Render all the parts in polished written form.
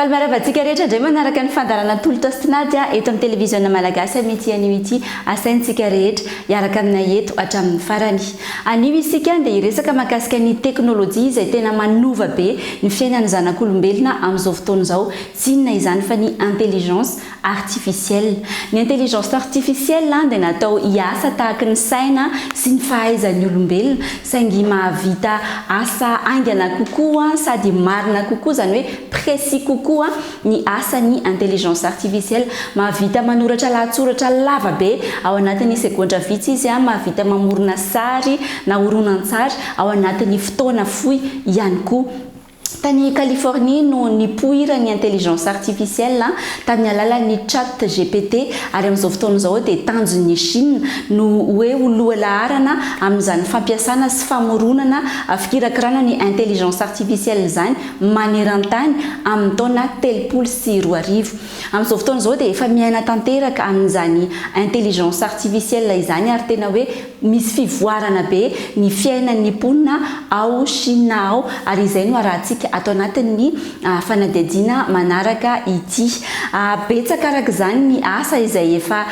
Faly miarahaba antsika rehetra indray manaraka ny fandaharana Tolotra sy Tinady eto amin'ny Televiziona Malagasy amin'ity anio ity. Asaintsika rehetra hiaraka aminay eto hatramin'ny farany. Anio isika dia hiresaka mahakasika ny teknolojia izay tena manova be ny fiainan'ny zanak'olombelona amin'izao fotoana izao. Tsy inona izany fa ny intelligence artificielle. Ny intelligence artificielle dia natao hiasa tahaky ny saina sy ny fahaizan'ny olombelona, saingy mahavita asa haingana kokoa sady marina kokoa, izany hoe précis kokoa ny asan'ny intelligence artificielle. Mahavita manoratra lahatsoratra lava be ao anatin'ny segondra vitsy izy, mahavita mamorona sary na horonantsary ao anatin'ny fotoana fohy ihany koa. Tany Californie no nipoiran'ny intelligence artificielle tamin'ny alalan'ny chat gpt ary amin'izao fotoana izao dia tanjon'i Chine no hoe ho lohalaharana amin'izany fampiasana sy famoronana fikirakirana ny intelligence artificielle izany manerantany amin'ny taona 2030. Amin'izao fotoana izao dia efa miaina tanteraka amin'izany intelligence artificielle izany ary tena hoe misy fivoarana be ny fiainan'ny mponina ao Chine ao ary izay no arahantsika ato anatin'ny fanadihadiana manaraka ity. Betsaka araka izany ny asa izay efa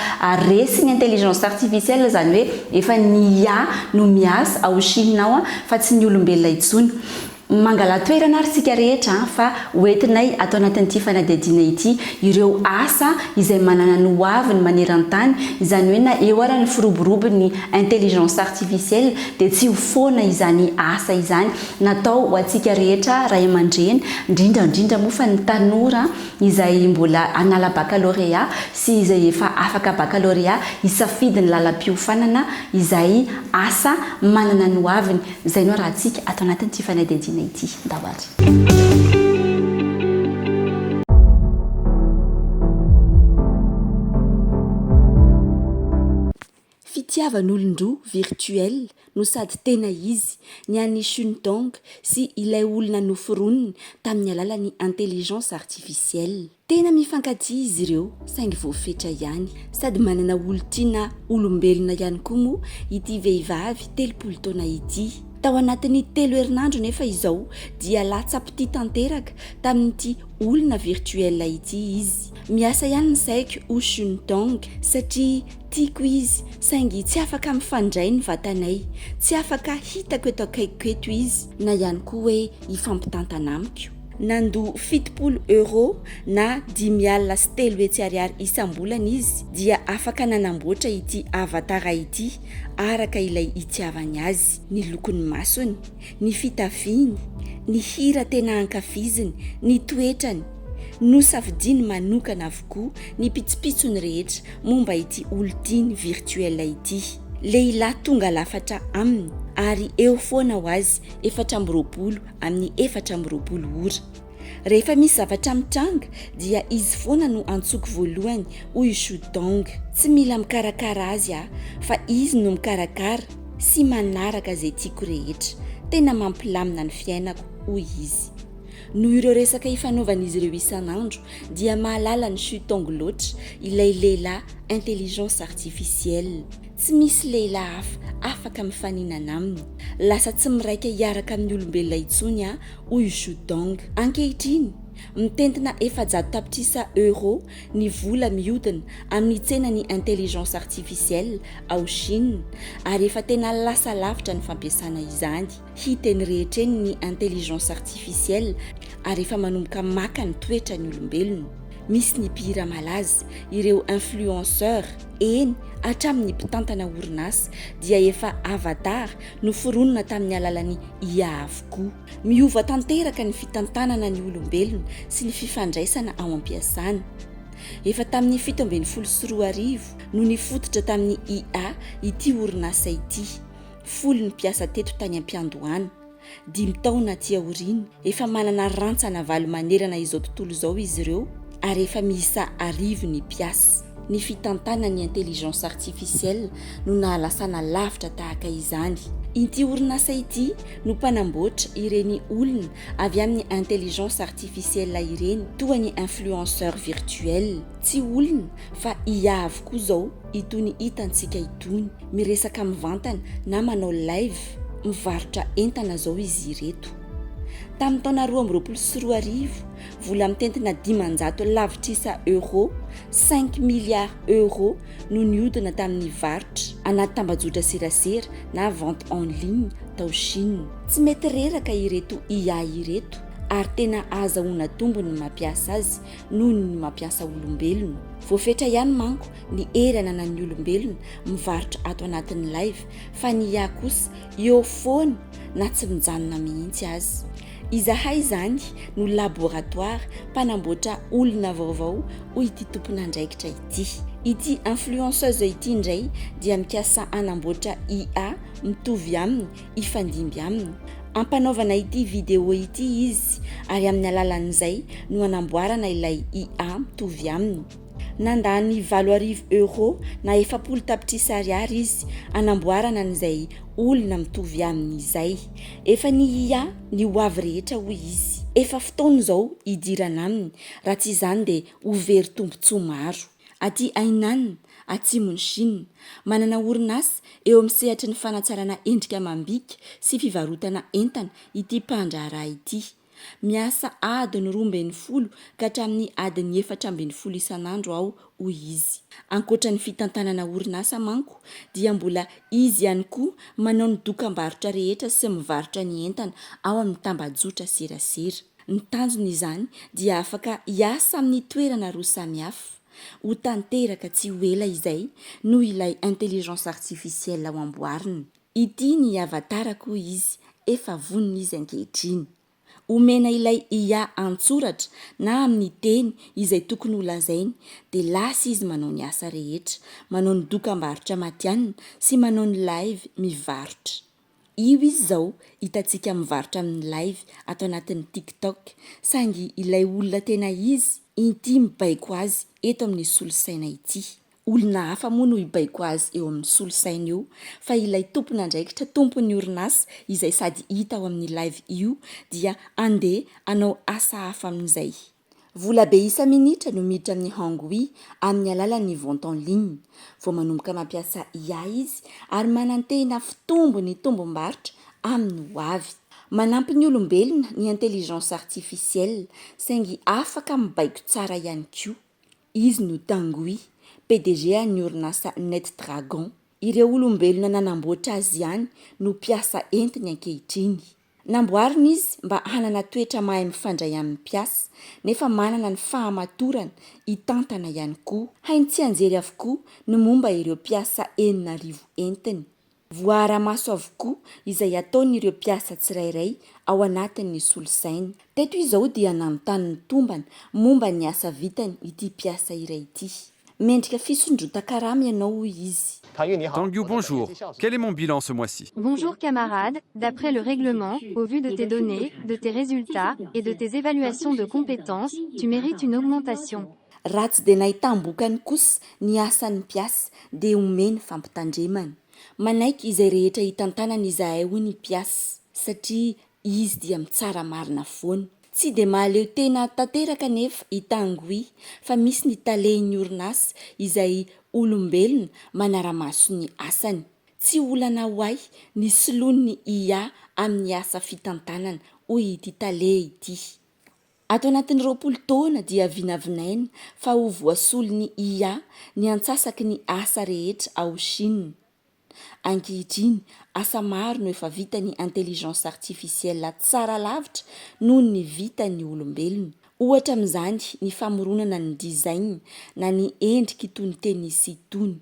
resin'ny intelligence artificielle izany hoe efa ny IA no miasa ao Chine ao fa tsy ny olombelona intsony. Mangalà toerana ary isika rehetra fa ho entinay ato anatin'ity fanadihadiana ity ireo asa izay manana ny ho aviny maneran-tany, izany hoe na eo ara ny firoborobon'ny intelligence artificielle dia tsy ho foana izany asa izany, natao ho antsika rehetra ray aman-dreny, indrindra indrindra moa fa ny tanora izay mbola hanala baccalauréat sy izay efa afaka baccalauréat hisafidy ny lalam-piofanana izay asa manana ny ho aviny. Izay no arahantsika ato anatin'ity fanadihadiana ity. Ndao ary. Fitiavan'olon-droa virtuel no sady tena izy, ny an'i Shun Dong sy ilay olona noforoniny tamin'ny alalan'ny intelligence artificielle. Tena mifankatia izy ireo saingy voafetra ihany. Sady manana olon-tiana olombelona ihany koa moa ity vehivavy 30 taona ity. Tao anatin'ny telo herinandro nefa izao dia latsa-pitia tanteraka tamin'ity olona virtuel ity izy. Miasa ihany ny saiko hoy Shun Tong satria tiako izy saingy tsy afaka mifandray ny vatanay. Tsy afaka hitako eto akaikiko eto izy na ihany koa hoe hifampitantana amiko. Nandoa 70 euros na 305 ariary isam-bolana izy dia afaka nanamboatra ity avatar ity araka ilay itiavany azy, ny lokon'ny masony, ny fitafiany, ny hira tena ankafiziny, ny toetrany. Nosafidiany manokana avokoa ny pitsopitsony rehetra momba ity olon-tiany virtuel ity. Lehilahy tonga lafatra aminy ary eo foana ho azy 24 amin'ny 24 ora. Rehefa misy zavatra mitranga dia izy foana no antsoiko voalohany hoy i Shu Dong. Tsy mila mikarakara azy aho fa izy no mikarakara sy manaraka izay tiako rehetra. Tena mampilamina ny fiainako hoy izy. Noho ireo resaka ifanaovan'izy ireo isan'andro dia mahalala an'i Shu Tong loatra ilay lehilahy intelligence artificielle. Tsy misy lehilahy hafa afaka mifaninana aminy. Lasa tsy miraika hiaraka amin'ny olombelona intsony aho, hoy i Zhu Dong. Ankehitriny, mitentina 400 tapitrisa euros ny vola mihodina amin'ny tsenan'ny intelligence artificielle ao Chine, ary efa tena lasa lavitra ny fampiasana izany. Hita eny rehetra eny ny intelligence artificielle ary efa manomboka maka ny toetran'ny olombelona. Misy ny mpihira malaza, ireo influenceurs, eny hatramin'ny mpitantana orinasa dia efa avatar noforonina tamin'ny alalan'ny IA avokoa. Miova tanteraka ny fitantanana ny olombelona sy ny fifandraisana ao am-piasana. Efa tamin'ny 2017 no nifototra tamin'ny IA ity orinasa ity. Folo ny mpiasa teto tany am-piandohana. Dimy taona aty aoriana, efa manana rantsana valo manerana izao tontolo izao izy ireo ary efa miisa arivo ny mpiasa. Ny fitantanana ny intelligence artificielle no nahalasana lavitra tahaka izany. Inty orinasa ity no mpanamboatra ireny olona avy amin'ny intelligence artificielle ireny toa ny influenceur virtuel. Tsy olona fa IA avokoa izao itony hitantsika itony. Miresaka mivantana na manao live mivarotra entana zao izy ireto. Tamin'ny taona 2022 Vola mitentina 500 lavitrisa euros, cinq milliards euros, no nihodina tamin'ny varotra anaty tambajotra serasera na vente en ligne tao Chine. Tsy mety reraka ireto IA ireto ary tena ahazahoana tombony ny mampiasa azy noho ny mampiasa olombelona. Voafetra ihany manko ny hery ananan'ny olombelona mivarotra ato anatin'ny live fa ny IA kosa eo foana na tsy mijanona mihitsy aza. Izahay izany no laboratoire mpanamboatra olona vaovao hoy ity tompon'andraikitra ity. Ity influenceuse ity indray dia mikasa hanamboatra IA mitovy aminy hifandimby aminy. Ampanaovana ity vidéo ity izy ary amin'ny alalan'izay no hanamboarana ilay IA mitovy aminy. Nandany 8000 euros na 40 tapitrisa ariary izy hanamboarana an'izay olona mitovy aminy izay. Efa ny IA ny ho avy rehetra hoy izy. Efa fotoana izao hidirana aminy, raha tsy izany dia ho very tombontsoa maro. Aty Hainan, atsimon'i Chine, manana orinasa eo amin'ny sehatry ny fanatsarana endrika amam-bika sy fivarotana entana ity mpandraharaha ity. Miasa adiny 12 ka hatramin'ny adiny 14 isan'andro aho, hoy izy. Ankoatra ny fitantanana orinasa manko dia mbola izy ihany koa manao ny dokambarotra rehetra sy mivarotra ny entana ao amin'ny tambajotra serasera. Ny tanjona izany dia afaka hiasa amin'ny toerana roa samihafa. Ho tanteraka tsy ho ela izay noho ilay intelligence artificielle ho amboarina. Ity ny avatar-ko hoy izy, efa vonona izy ankehitriny. Omena ilay IA an-tsoratra na amin'ny teny izay tokony ho lazainy dia lasa izy manao ny asa rehetra, manao ny dokambarotra matihanina sy manao ny live mivarotra. Io izy izao hitantsika mivarotra amin'ny live ato anatin'ny TikTok saingy ilay olona tena izy inty mibaiko azy eto amin'ny solosaina ity. Olona hafa moa no hibaiko azy eo amin'ny solosaina eo fa ilay tompon'andraikitra tompon'ny orinasa izay sady hita ao amin'ny live io dia andeha hanao asa hafa amin'izay. Vola be isa-minitra no miditra amin'ny Hangui amin'ny alalan'ny vente en ligne. Vao manomboka mampiasa IA izy ary manantena fitombo ny tombom-barotra amin'ny ho avy. Manampy ny olombelona ny intelligence artificielle saingy afaka mibaiko tsara ihany koa. Izy no Tanguy, PDG an'ny orinasa NetDragon. Ireo olombelona nanamboatra azy ihany no mpiasa entiny ankehitriny. Namboarina izy mba hanana toetra mahay mifandray amin'ny mpiasa, nefa manana ny fahamatorana hitantana ihany koa. Hainy tsianjery avokoa ny momba ireo mpiasa 6000 entiny. Voaara-maso avokoa izay ataon'ireo mpiasa tsirairay ao anatin'ny solosaina. Teto izao dia nanontany ny tombana momba ny asa vitany ity mpiasa iray ity. Mendrika fisondrotan-karama ianao hoy izy. Tanguy, bonjour. Quel est mon bilan ce mois-ci? Bonjour camarade, d'après le règlement, au vu de tes données, de tes résultats, et de tes évaluations de compétences, tu mérites une augmentation. Raha tsy dia nahitam-bokany kosa ny asan'ny mpiasa dia omeny fampitandremana. Manaiky izay rehetra hitantanana izahay hoy ny mpiasa satria izy dia mitsara marina foana. Tsy dia mahaleo tena tanteraka anefa i Tanguy fa misy ny talehin'ny orinasa izay olombelona manara-maso ny asany. Tsy olana ho ahy ny soloin'ny IA amin'ny asa fitantanana, hoy ity tale ity. Ato anatin'ny 20 taona dia vinavinaina fa ho voasolon'ny IA ny antsasaky ny asa rehetra ao Chine. Ankehitriny, asa maro no efa vitan'ny intelligence artificielle tsara lavitra noho ny vitan'ny olombelona. Ohatra amin'izany ny famoronana ny design na ny endrik'itony tennis itony.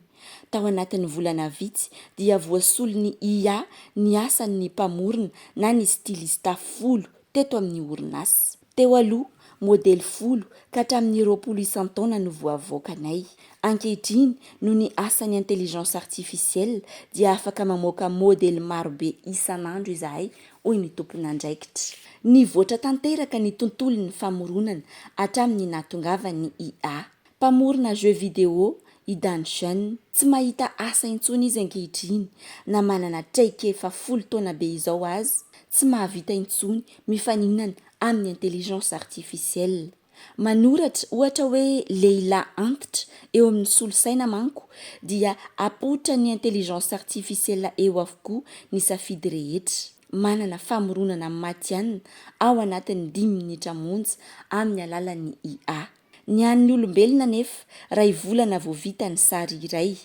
Tao anatin'ny volana vitsy dia voasolon'ny IA ny asan'ny mpamorona na ny stylista 10 teto amin'ny orinasa. Teo aloha, modely 10 ka hatramin'ny 20 isan-taona no voavoakanay. Ankehitriny, noho ny asan'ny intelligence artificielle dia afaka mamoaka modely marobe isan'andro izahay, hoy ny tompon'andraikitra. Nivoatra tanteraka ny tontolon'ny famoronana hatramin'ny nahatongavan'ny IA. Mpamorona jeux vidéo i Dan Chen. Tsy mahita asa intsony izy ankehitriny, na manana traikefa 10 taona be izao aza, tsy mahavita intsony mifaninana amin'ny intelligence artificielle. Manoratra ohatra hoe lehilahy antitra eo amin'ny solosaina manko dia apoitran'ny intelligence artificielle eo avokoa ny safidy rehetra. manana famoronana matihanina ao anatin'ny dimy minitra monja amin'ny alalan'ny IA. Ny an'ny olombelona anefa, iray volana vao vita ny sary iray,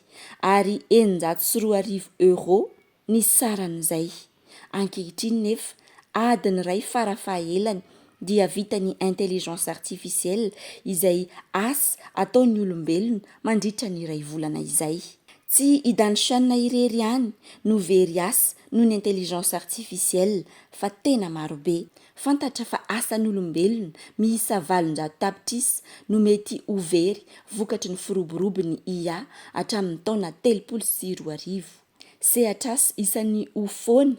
ary 2600 euros ny saran'izay. Ankehitriny nefa, adiny iray farafahaelany dia vitan'ny intelligence artificielle izay asa ataon'ny olombelona mandritra ny iray volana izay. Tsy i Dan Chen irery ihany no very asa noho ny intelligence artificielle fa tena marobe. Fantatra fa asan'olombelona miisa 800 tapitrisa no mety ho very vokatry ny firoborobon'ny IA hatramin'ny taona 2030. Sehatr'asa isan'ny ho foana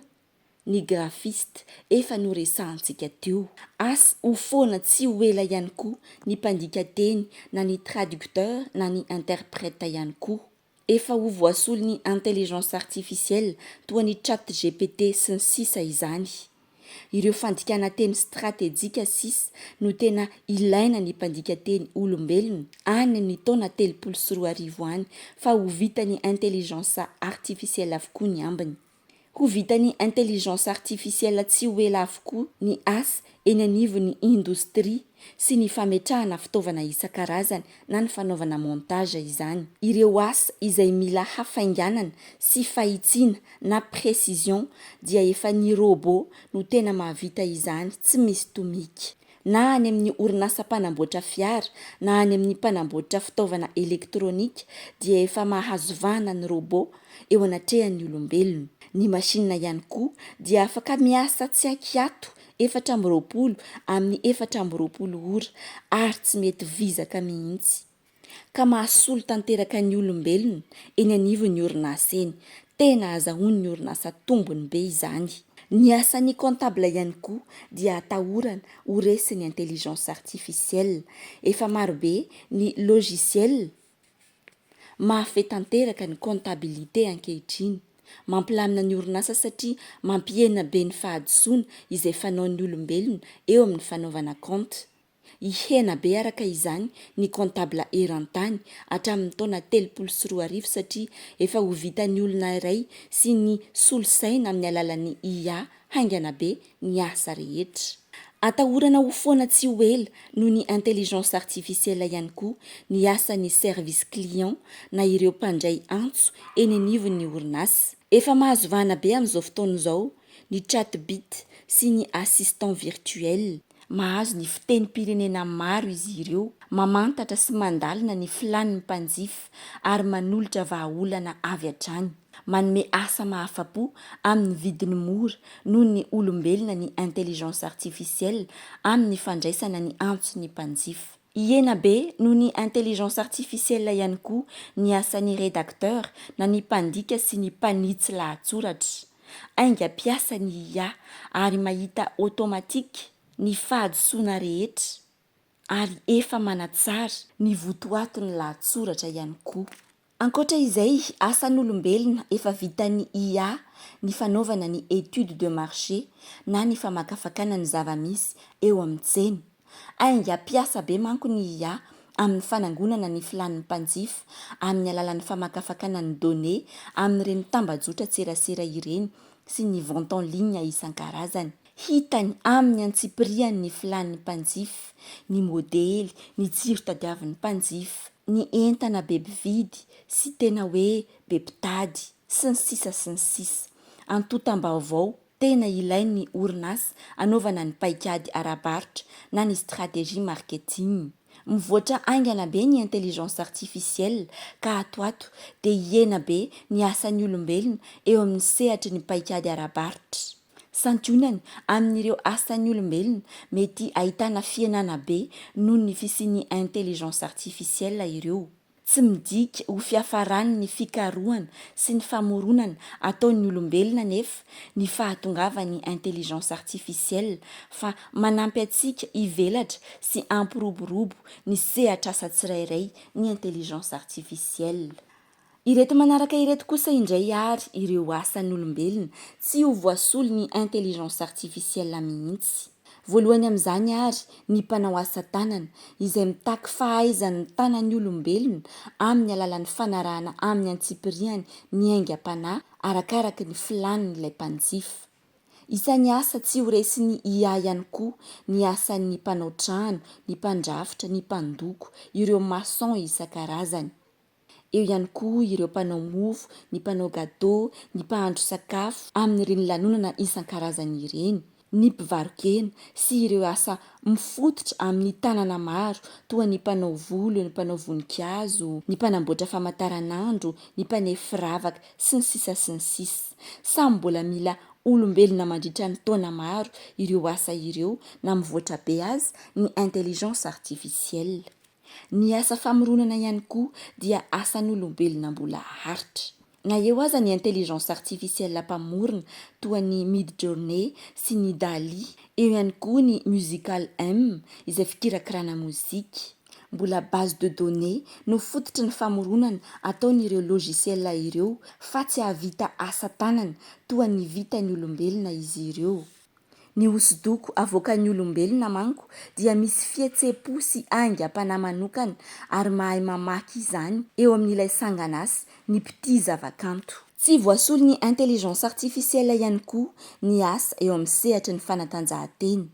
ny graphiste efa noresahantsika teo. Asa ho foana tsy ho ela ihany koa ny mpandika teny na ny traducteur na ny interprète ihany koa. Efa ho voasolon'ny intelligence artificielle toa ny chat gpt sy ny sisa izany. Ireo fandikana teny stratejika sisa no tena ilaina ny mpandika teny olombelona any amin'ny taona 2030 any fa ho vitan'ny intelligence artificielle avokoa ny ambiny. Ho vitan'ny intelligence artificielle tsy ho ela avokoa ny asa eny anivon'ny indostria sy ny fametrahana fitaovana isan-karazany na ny fanaovana montage izany. Ireo asa izay mila hafainganana sy fahitsiana na précision dia efa ny robot no tena mahavita izany tsy misy tomika. Na any amin'ny orinasa mpanamboatra fiara na any amin'ny mpanamboatra fitaovana elektronika dia efa mahazo vahana ny robot eo anatrehan'ny olombelona. Ny machine ihany koa dia afaka miasa tsy ankiato 24 amin'ny 24 ora ary tsy mety vizaka mihitsy, ka mahasolo tanteraka ny olombelona eny anivon'ny orinasa eny. Tena azahoan'ny orinasa tombony be izany. Ny asan'ny comptable ihany koa dia atahorana ho resin'ny intelligence artificielle. Efa marobe ny logiciel mahafehy tanteraka ny comptabilité ankehitriny. Mampilamina ny orinasa satria mampihena be ny fahadisoana izay fanaon'ny olombelona eo amin'ny fanaovana compte. Hihena be araka izany ny comptable eran-tany hatramin'ny taona 2030 satria efa ho vitan'ny olona iray sy ny solosaina amin'ny alalan'ny IA haingana be ny asa rehetra. Atahorana ho foana tsy ho ela noho ny intelligence artificielle ihany koa ny asan'ny service client na ireo mpandray antso eny anivon'ny orinasa. Efa mahazo vahana be amin'izao fotoana izao ny chatbot sy ny assistant virtuel. Mahazo ny fitenim-pirenena maro izy ireo, mamantatra sy mandalina ny filàn'ny mpanjifa ary manolotra vahaolana avy hatrany. Manome asa mahafa-po amin'ny vidiny mora noho ny olombelona ny intelligence artificielle amin'ny fandraisana ny antson'ny mpanjifa. Hihena be noho ny intelligence artificielle ihany koa ny asan'ny rédacteur na ny mpandika sy ny mpanitsy lahatsoratra. Haingam-piasa ny IA ary mahita automatique ny fahadisoana rehetra ary efa manatsara ny votoatin'ny lahatsoratra ihany koa. Ankoatra izay, asan'olombelona efa vitan'ny IA ny fanaovana ny étude de marché na ny famakafakana ny zava-misy eo amin'ny tsena. Haingam-piasa be manko ny IA amin'ny fanangonana ny filàn'ny mpanjifa amin'ny alalan'ny famakafakana ny données amin'ireny tambajotran-tserasera ireny sy ny vente en ligne isan-karazany. Hitany amin'ny antsipiriany ny filàn'ny mpanjifa, ny modely, ny tsiro tadiavin'ny mpanjifa, ny entana be mpividy sy tena hoe be mpitady, sy ny sisa sy ny sisa. Antontam-baovao tena ilain'ny orinasa anaovana ny paikady ara-barotra na ny stratégie marketing. Mivoatra haingana be ny intelligence artificielle ka ato ato dia hihena be ny asan'ny olombelona eo amin'ny sehatry ny paikady ara-barotra. Santionany amin'ireo asan'ny olombelona mety ahitana fihenana be noho ny fisian'ny intelligence artificielle ireo. Tsy midika ho fiafaran'ny fikarohana sy ny famoronana ataon'ny olombelona anefa ny fahatongavan'ny intelligence artificielle fa manampy antsika hivelatra sy hampiroborobo ny sehatr'asa tsirairay ny intelligence artificielle. Ireto manaraka ireto kosa indray ary ireo asan'olombelona tsy ho voasolon'ny intelligence artificielle mihitsy. Voalohany amin'izany ary ny mpanao asa tanana izay mitaky fahaizan'ny tanan'ny olombelona amin'ny alalan'ny fanarahana amin'ny antsipiriany ny aingam-panahy arakaraky ny filàn'ilay mpanjifa. Isan'ny asa tsy ho resin'ny IA ihany koa ny asan'ny mpanao trano, ny mpandrafitra, ny mpandoko, ireo maçon isan-karazany. Eo ihany koa ireo mpanao mofo, ny mpanao gateau, ny mpahandro sakafo amin'ireny lanonana isan-karazany ireny, ny mpivaro-kena sy ireo asa mifototra amin'ny tanana maro toa ny mpanao volo, ny mpanao voninkazo, ny mpanamboatra famataranandro, ny mpanefy firavaka, sy ny sisa sy ny sisa. Samy mbola mila olombelona mandritra ny taona maro ireo asa ireo na mivoatra be aza ny intelligence artificielle. Ny asa famoronana ihany koa dia asan'olombelona mbola haharitra. Na eo aza ny intelligence artificielle mpamorona toa ny Midjourney sy ny Dall-E, eo ihany koa ny Musical M izay fikirakirana mozika. Mbola base de données no fototry ny famoronana ataon'ireo logiciel ireo fa tsy hahavita asa tanana toa ny vitan'ny olombelona izy ireo. Ny hosodoko avoakan'ny olombelona manko dia misy fihetseham-po sy aingam-panahy manokana ary mahay mamaky izany eo amin'ilay sangan'asa ny mpitia zavakanto. Tsy voasolon'ny intelligence artificielle ihany koa ny asa eo amin'ny sehatry ny fanatanjahantena.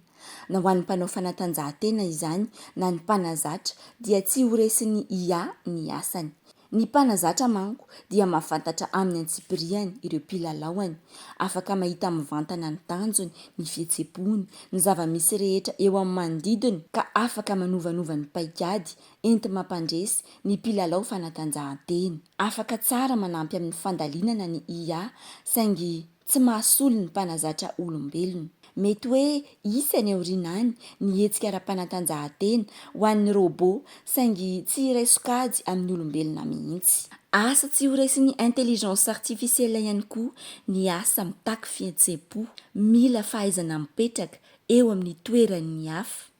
Na ho an'ny mpanao fanatanjahantena izany na ny mpanazatra dia tsy ho resin'ny IA ny asany. Ny mpanazatra manko dia mahafantatra amin'ny antsipiriany ireo mpilalaoany, afaka mahita mivantana ny tanjony, ny fihetseham-pony, ny zava-misy rehetra eo amin'ny manodidina ka afaka manovanova ny paikady enti-mampandresy ny mpilalao fanatanjahantena. Afaka tsara manampy amin'ny fandalinana ny IA saingy tsy mahasolo ny mpanazatra olombelona. Mety hoe hisy any aoriana any ny hetsika ara-panatanjahantena ho an'ny robot saingy tsy hiray sokajy amin'ny olombelona mihitsy. Asa tsy ho raisin'ny intelligence artificielle ihany koa ny asa mitaky fihetseham-po, mila fahaizana mipetraka eo amin'ny toeran'ny hafa,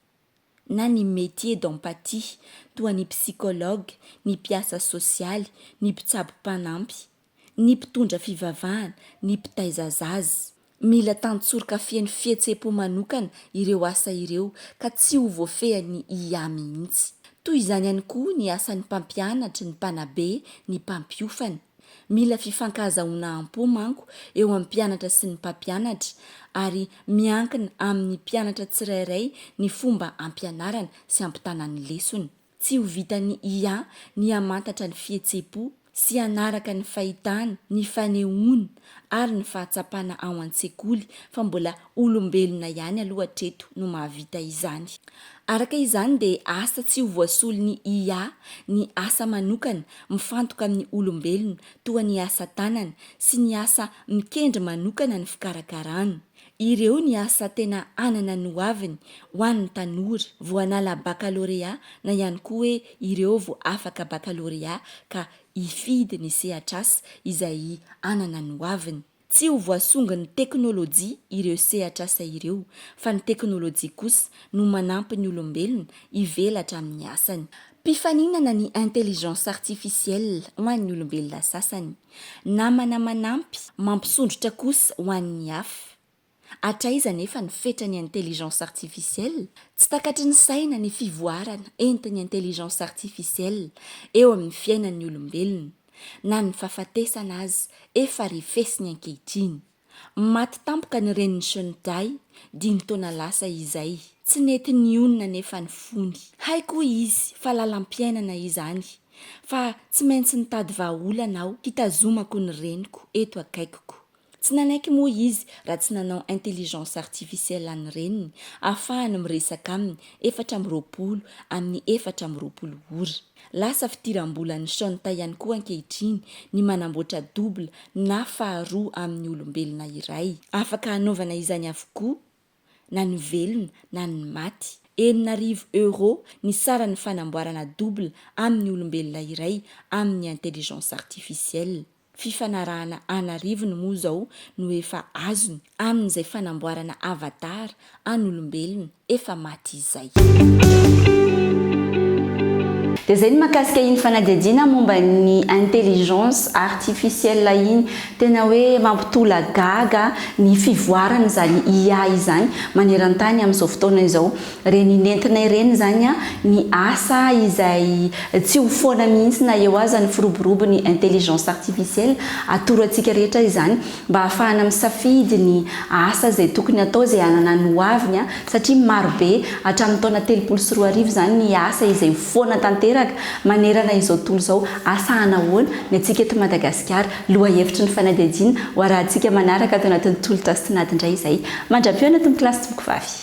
na ny métier d'empathie toa ny psychologue, ny mpiasa sosialy, ny mpitsabo mpanampy. ny mpitondra fivavahana, ny mpitaiza zaza. Mila tantsoroka feno fihetseham-po manokana ireo asa ireo ka tsy ho voafehin'ny IA mihitsy. Toy izany ihany koa ny asan'ny mpampianatra, ny mpanabe, ny mpampiofana. Mila fifankahazahoana am-po manko eo amin'ny mpianatra sy ny mpampianatra ary miankina amin'ny mpianatra tsirairay ny fomba ampianarana sy ampitana ny lesona. Tsy ho vitan'ny IA ny hamantatra ny fihetseham-po sy hanaraka ny fahitana, ny fanehoana ary ny fahatsapana ao an-tsekoly fa mbola olombelona ihany aloha hatreto no mahavita izany. Araka izany dia asa tsy ho voasolon'ny IA ny asa manokana mifantoka amin'ny olombelona toa ny asa tanana sy ny asa mikendry manokana ny fikarakarana. Ireo ny asa tena hanana ny hoaviny ho an'ny tanora vao hanala bakalorea na ihany koa hoe ireo vao afaka bakalorea ka hifidy ny sehatr'asa izay hanana ny hoaviny. Tsy ho voasongon'ny teknolojia ireo sehatr'asa ireo fa ny teknolojia kosa no manampy ny olombelona hivelatra amin'ny asany. Mpifaninana ny intelligence artificielle ho an'ny olombelona sasany. Namana manampy, mampisondrotra kosa ho an'ny hafa. Hatraiza anefa ny fetran'ny intelligence artificielle? Tsy takatry ny saina ny fivoarana entin'ny intelligence artificielle eo amin'ny fiainan'ny olombelona. Na ny fahafatesana aza efa refesiny ankehitriny. Maty tampoka ny renin'i Shuntai, dimy taona lasa izay. Tsy nety nionona anefa ny fony. Haiko hoy izy fa lalam-piainana izany, fa tsy maintsy nitady vahaolana aho hitazomako ny reniko eto akaikiko. Tsy nanaiky moa izy raha tsy nanao intelligence artificielle an'ny reniny ahafahany miresaka aminy 24 amin'ny 24 ora. Lasa fidiram-bolan'i Shonta ihany koa ankehitriny ny manamboatra double na faharoa amin'ny olombelona iray. Afaka hanaovana izany avokoa na ny velona na ny maty. 6000 euros ny saran'ny fanamboarana double amin'ny olombelona iray amin'ny intelligence artificielle. Fifanarahana an'arivony moa izao no efa azony amin'izay fanamboarana avatar an'olombelona efa maty izay. Dia izay ny mahakasika iny fanadihadiana momba ny intelligence artificielle iny. Tena hoe mampitolagaga ny fivoaran'izany IA izany maneran-tany amin'izao fotoana izao. Ireny nentina ireny izany ny asa izay tsy ho foana mihitsy na eo aza ny firoborobon'ny intelligence artificielle. Atoro antsika rehetra izany mba hahafahana misafidy ny asa izay tokony atao izay hanana ny ho aviny satria marobe hatramin'ny taona 2030 izany ny asa izay ho foana tanteraka manerana izao tontolo izao. Asa hanahoana ny antsika eto Madagasikara? Lohahevitry ny fanadihadiana ho arahantsika manaraka ato anatin'ny tolotra sy tinady indray izay. Mandra-pihaona tompokolahy sy tompokovavy.